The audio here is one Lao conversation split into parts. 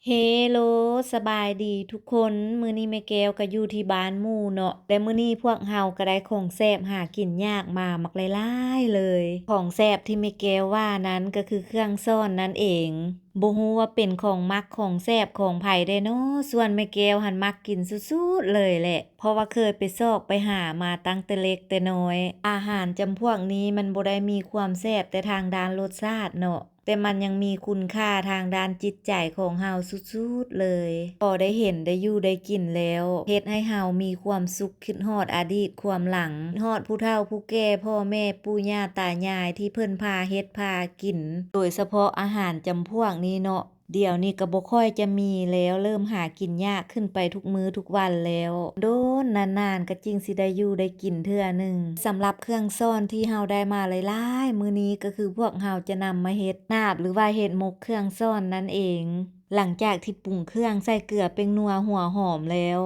ເຮໂລ ສະບາຍດີທຸກຄົນ, ມື້ນີ້ແມ່ແກ້ວກໍຢູ່ທີ່ບ້ານໝູ່ເນາະ ແລະ ມື້ນີ້ພວກເຮົາກໍໄດ້ຂອງແຊບຫາກິນຍາກມາບັກຫຼາຍໆເລີຍ. ຂອງແຊບທີ່ແມ່ແກ້ວວ່ານັ້ນກໍຄືເຄື່ອງຊ້ອນນັ້ນເອງ. ບໍ່ຮູ້ວ່າເປັນຂອງມັກຂອງແຊບຂອງໃຜແດ່ເນາະ, ສ່ວນແມ່ແກ້ວຫັ້ນມັກກິນສຸດໆເລີຍແຫຼະ, ເພາະວ່າເຄີຍໄປຊອກໄປຫາມາຕັ້ງແຕ່ເລັກແຕ່ນ້ອຍ. ອາຫານຈຳພວກນີ້ມັນບໍ່ໄດ້ມີຄວາມແຊບແຕ່ທາງດ້ານລົດຊາດເນາະ, ແຕ່ມັນຍັງມີຄຸນຄ່າທາງດ້ານຈິດໃຈຂອງເຮົາສຸດໆເລີຍ. ພໍໄດ້ເຫັນໄດ້ຢູ່ໄດ້ກິນແລ້ວ ເຮັດໃຫ້ເຮົາມີຄວາມສຸກ, ຄິດຮອດອະດີດຄວາມຫຼັງ, ຮອດຜູ້ເຖົ້າຜູ້ແກ່, ພໍ່ແມ່, ປູ່ຍ່າຕາຍາຍທີ່ເພິ່ນພາເຮັດພາກິນ, ໂດຍສະເພາະອາຫານຈຳພວກນີ້ເນາະ. ດຽວນີ້ກໍບໍ່ຄ່ອຍຈະມີແລ້ວ, ເລີ່ມຫາກິນຍາກຂຶ້ນໄປທຸກມື້ທຸກວັນແລ້ວ. ໂດນນານໆກໍຈຶ່ງຊິໄດ້ຢູ່ໄດ້ກິນເທື່ອໜຶ່ງ. ສຳລັບເຄື່ອງຊ້ອນທີ່ເຮົາໄດ້ມາຫຼາຍໆມື້ນີ້ ກໍຄືພວກເຮົາຈະນຳມາເຮັດໜາບ ຫຼືວ່າເຮັດໝົກເຄື່ອງຊ້ອນນັ້ນເອງ. ຫຼັງຈາກທີ່ປຸງເຄື່ອງໃສ່ເກືອ ແປ້ງນົວ ຫົວຫອມແລ້ວ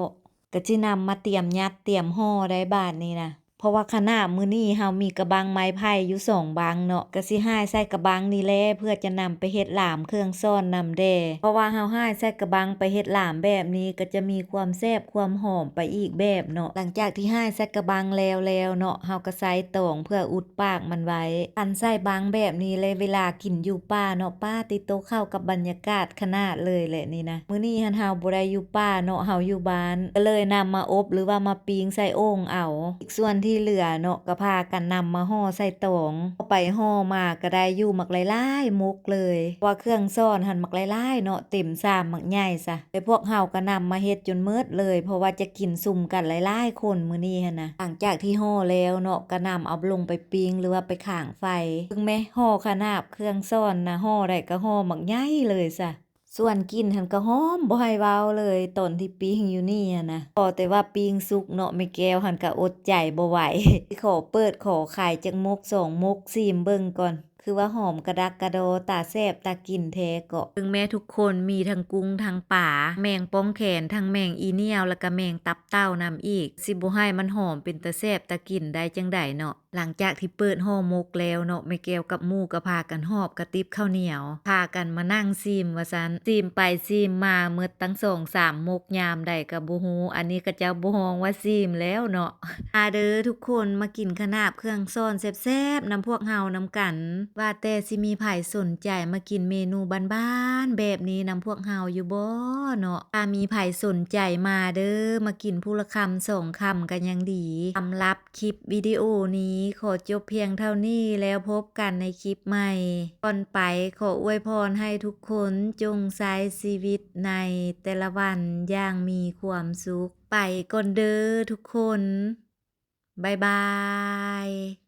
ກໍຊິນຳມາຕຽມຍັດຕຽມຫໍ່ໄດ້ບາດນີ້ນະ. ເພາະວ່າຂະໜາບມື້ນີ້ເຮົາມີກະບັງໄມ້ໄຜ່ຢູ່ສອງບັງເນາະ, ກະຊິຮ່າຍໃສ່ກະບັງນີ້ແຫຼະ ເພື່ອຈະນຳໄປເຮັດຫຼາມເຄື່ອງຊ້ອນນຳແດ່. ເພາະວ່າເຮົາຮ່າຍໃສ່ກະບັງໄປເຮັດຫຼາມແບບນີ້ ກະຈະມີຄວາມແຊບຄວາມຫອມໄປອີກແບບເນາະ. ຫຼັງຈາກທີ່ຮ່າຍໃສ່ກະບັງແລ້ວແລ້ວເນາະ, ເຮົາກະໃຊ້ຕອງເພື່ອອຸດປາກມັນໄວ້. ຄັນໃສ່ບັງແບບນີ້ແລ້ວ ເວລາກິນຢູ່ປ່າເນາະ, ປາຕິໂຕ ເຂົ້າກັບບັນຍາກາດຂະໜາດເລີຍແຫຼະນີ້ນະ. ມື້ນີ້ຫັ້ນເຮົາບໍ່ໄດ້ຢູ່ປ່າເນາະ, ເຮົາຢູ່ບ້ານ ກໍເລີຍນຳມາອົບ ຫຼືວ່າມາປີ້ງໃສ່ໂອ່ງເອົາ. ອີກສ່ວນທີ່ເຫຼືອເນາະ ກໍພາກັນນຳມາຫໍ່ໃສ່ຕອງ. ຫໍ່ໄປຫໍ່ມາກໍໄດ້ຢູ່ບັກຫຼາຍໆໝົກເລີຍ, ເພາະວ່າເຄື່ອງຊ້ອນຫັ້ນບັກຫຼາຍໆເນາະ, ເຕັມຊາມບັກໃຫຍ່ຊະ. ແຕ່ພວກເຮົາກໍນຳມາເຮັດຈົນໝົດເລີຍ, ເພາະວ່າຈະກິນຊຸມກັນຫຼາຍໆຄົນມື້ນີ້ຫັ້ນນະ. ຫຼັງຈາກທີ່ຫໍ່ແລ້ວເນາະ ກໍນຳເອົາລົງໄປປີ້ງ ຫຼືວ່າໄປຂ້າງໄຟ. ເບິ່ງແມ, ຫໍ່ຂະໜາບເຄື່ອງຊ້ອນນະ, ຫໍ່ໃດກໍຫໍ່ບັກໃຫຍ່ເລີຍຊະ. ສ່ວນກິ່ນຫັ້ນກໍຫອມບໍ່ໃຫ້ເວົ້າເລີຍ ຕອນທີ່ປີ້ງຢູ່ນີ້ຫັ້ນນະ. ພໍແຕ່ວ່າປີ້ງສຸກເນາະ ແມ່ແກ້ວຫັ້ນກໍອົດໃຈບໍ່ໄຫວ ຊິຂໍເປີດຂໍຂາຍຈັກໝົກສອງໝົກ ຊີມເບິ່ງກ່ອນ. ຄືວ່າຫອມກະດັກກະດໍ ຕາແຊບຕາກິນແທ້ເກາະ. ເບິ່ງແມທຸກຄົນ, ມີທັງກຸ້ງທັງປາ, ແມງປ່ອງແຂນ, ທັງແມງອີໜຽວ ແລ້ວກະແມງຕັບເຕົ່ານຳອີກ. ຊິບໍ່ໃຫ້ມັນຫອມເປັນຕາແຊບຕາກິນໄດ້ຈັ່ງໃດເນາະ. ຫຼັງຈາກທີ່ເປີດຫໍ່ໝົກແລ້ວເນາະ, ແມ່ແກ້ວກັບໝູ່ກໍພາກັນຫອບກະຕິບເຂົ້າໜຽວ, ພາກັນມານັ່ງຊີມວ່າຊັ້ນ. ຊີມໄປຊີມມາໝົດຕັ້ງສອງສາມໝົກ, ຍາມໃດກໍບໍ່ຮູ້. ອັນນີ້ເຂົາເຈົ້າບໍ່ຮ້ອງວ່າຊີມແລ້ວເນາະ. ມາເດີທຸກຄົນ, ມາກິນຂະໜາບເຄື່ອງຊ້ອນແຊບໆນຳພວກເຮົານຳກັນ. ວ່າແຕ່ຊິມີໃຜສົນໃຈມາກິນເມນູບ້ານໆແບບນີ້ນຳພວກເຮົາຢູ່ບໍ່ເນາະ? ຖ້າມີໃຜສົນໃຈມາເດີ, ມາກິນຜູ້ລະຄຳສອງຄຳກໍຍັງດີ. ສຳລັບ ຄລິບວິດີໂອນີ້ຂໍຈົບພຽງເທົ່ານີ້ ແລ້ວພົບກັນໃນຄລິບໃໝ່. ກ່ອນໄປ ຂໍອວຍພອນໃຫ້ທຸກຄົນຈົ່ງໃຊ້ຊີວິດໃນແຕ່ລະວັນຢ່າງມີຄວາມສຸກ. ໄປກ່ອນເດີທຸກຄົນ. ບາຍບາຍ.